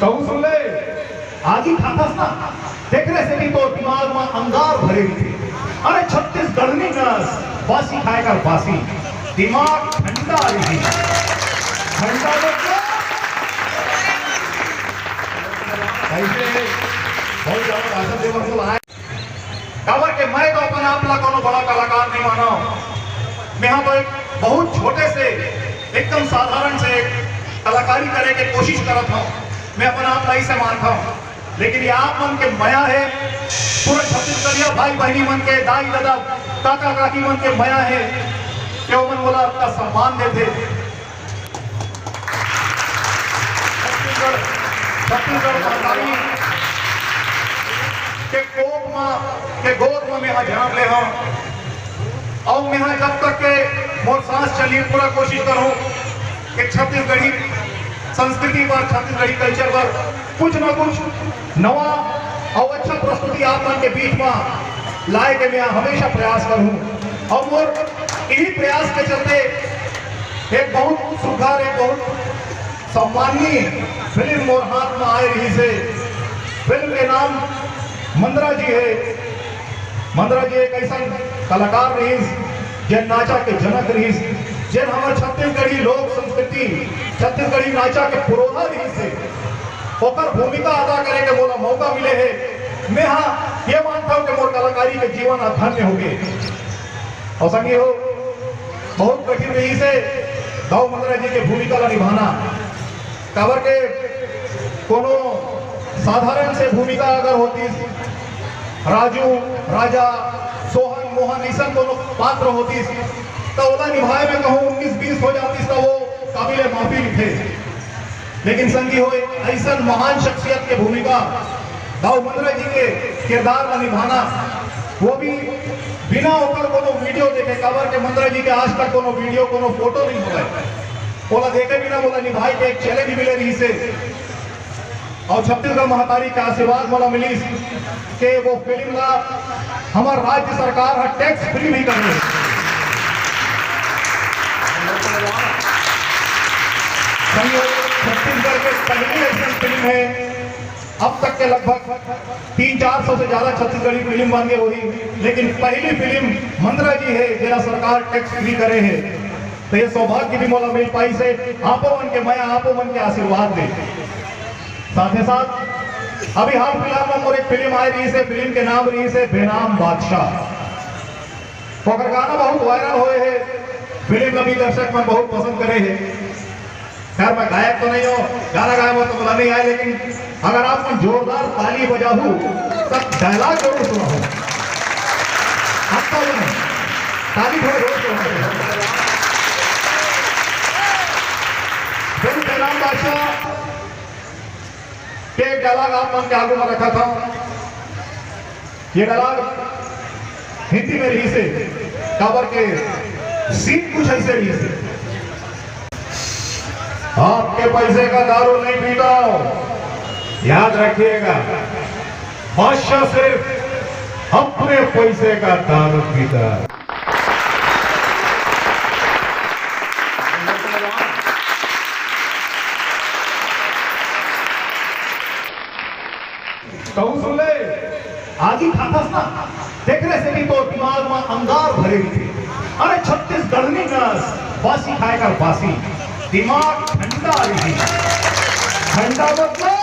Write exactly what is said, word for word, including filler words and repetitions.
कहूँ सुन ले, आगी खाथस ना, तेकरे सेती तो दिमाग म अंगार भरे रहिथे। अरे छत्तीसगढ़नी नस, बासी खाए कर बासी, दिमाग ठंडा रही। ठंडा मतलब ऐसे बहुत ज्यादा भाषण देवत हो आए। काबर के मैं तो अपन आप ला कोनो बड़ा कलाकार नहीं मानव। मैं हा तो एक बहुत छोटे से, एकदम साधारण से एक कलाकारी करे के कोशिश करत हूँ। मैं अपन आप ला इसे मानता हूँ, लेकिन ये आप मन के मया है, पूरा छत्तीसगढ़िया भाई बहनी मन के, दाई दादा, काका काकी मन के मया है कि वो मन मोला आपका सम्मान देथे। छत्तीसगढ़, छत्तीसगढ़ महतारी के कोख म, के गोद म मेहा जनम ले हंव। अउ मेहा जब तक के मोर सांस चली, पूरा कोशिश करहूं कि छत्तीसगढ़ी संस्कृति पर, छत्तीसगढ़ी culture पर कुछ ना कुछ नवा अउ अच्छा प्रस्तुति आप मन के बीच म लाए के मेहा हमेशा प्रयास करहूं। अउ मोर इही प्रयास के चलते एक बहुत सुघर, एक बहुत सम्माननीय फिल्म मोर हाथ म आए रहिस हे। फिल्म के नाम मंदरा जी हे। मंदरा जी एक अइसन कलाकार रहिस, जेन नाचा के जनक रहिस, जेन हमर छत्तीसगढ़ी लोक संस्कृति, छत्तीसगढ़ी नाचा के पुरोधा रहिस हे। ओकर भूमिका अदा करे के मोला मौका मिले हे। मैं हा ये मानथव कि मोर कलाकारी के जीवन ह धन्य होगे। अउ संगी हो, बहुत कठिन रहिस हे दाऊ मंदरा जी के भूमिका ला निभाना। काबर के कोनो साधारण से भूमिका अगर होतिस, राजू, राजा, सोहन, मोहन, अइसन कोनो पात्र होतिस, त ओला निभाए में कहूँ उन्नीस बीस हो जातिस, त वो काबिले माफी रहिथे। लेकिन संगी हो, एक अइसन महान शख्सियत के भूमिका दाऊ मंदरा जी के किरदार ला निभाना, वो भी बिना ओकर कोनो video देखे, काबर के मंदरा जी के आज तक कोनो video, कोनो photo नहीं होवय। ओला देखे बिना मोला निभाए के एक challenge मिले रहिस हे। अउ छत्तीसगढ़ महतारी के आशीर्वाद मोला मिलिस के वो फिल्म ला हमर राज्य सरकार ह tax free भी कर दे। संगी हो, छत्तीसगढ़ के पहली अइसन फिल्म हे, अब तक के लगभग तीन चार सौ से ज्यादा छत्तीसगढ़ी फिल्म बन गे होही, लेकिन पहली फिल्म मंदरा जी हे, जेला सरकार tax free करे हे। तो ये सौभाग्य भी मोला मिल पाइस हे, आपो मन के मया, आपो मन के आशीर्वाद ले। साथे साथ अभी हाल फिलहाल में मोर एक फिल्म आए रहिस हे, फिल्म के नाम रहिस हे बेनाम बादशाह। ओकर गाना बहुत viral होए हे, फिल्म ला भी दर्शक मन बहुत पसंद करे हे। खैर, मैं गायक तो नहीं हूँ, गाना गाए बर तो मोला नहीं आए, लेकिन अगर आप मन जोरदार ताली बजाहू, तब dialogue जरूर सुनाहू। अच्छा बने, ताली थोड़ा जोर से बजाहू। फिल्म बेनाम बादशाह के dialogue आप मन के आगू में रखत हंव। ये dialogue हिंदी में रहिस हे, काबर के scene कुछ अइसे रहिस हे। आपके पैसे का दारू नहीं पीता हूं, याद रखिएगा, बादशाह सिर्फ अपने पैसे का दारू पीता है। कहूँ सुन ले, आगी खाथस ना, तेकरे सेती तो दिमाग म अंगार भरे रहिथे। अरे छत्तीसगढ़नी नस, बासी खाए कर बासी, दिमाग ठंडा रही। ठंडा मतलब